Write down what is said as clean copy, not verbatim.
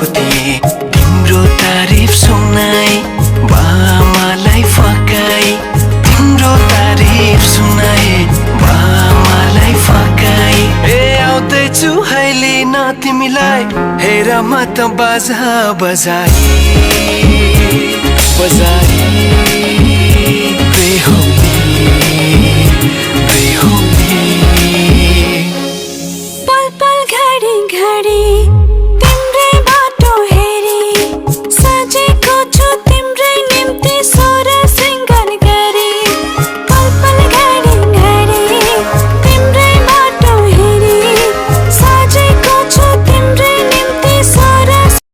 छुटिए तिम्रो तारिफ सुनाई बामालाई फकाई तिम्रो तारिफ सुनाए बामालाई फकाई ए आउँदैछु हैली न तिमीलाई हेर म त बाजा बजाई बजाई बेहो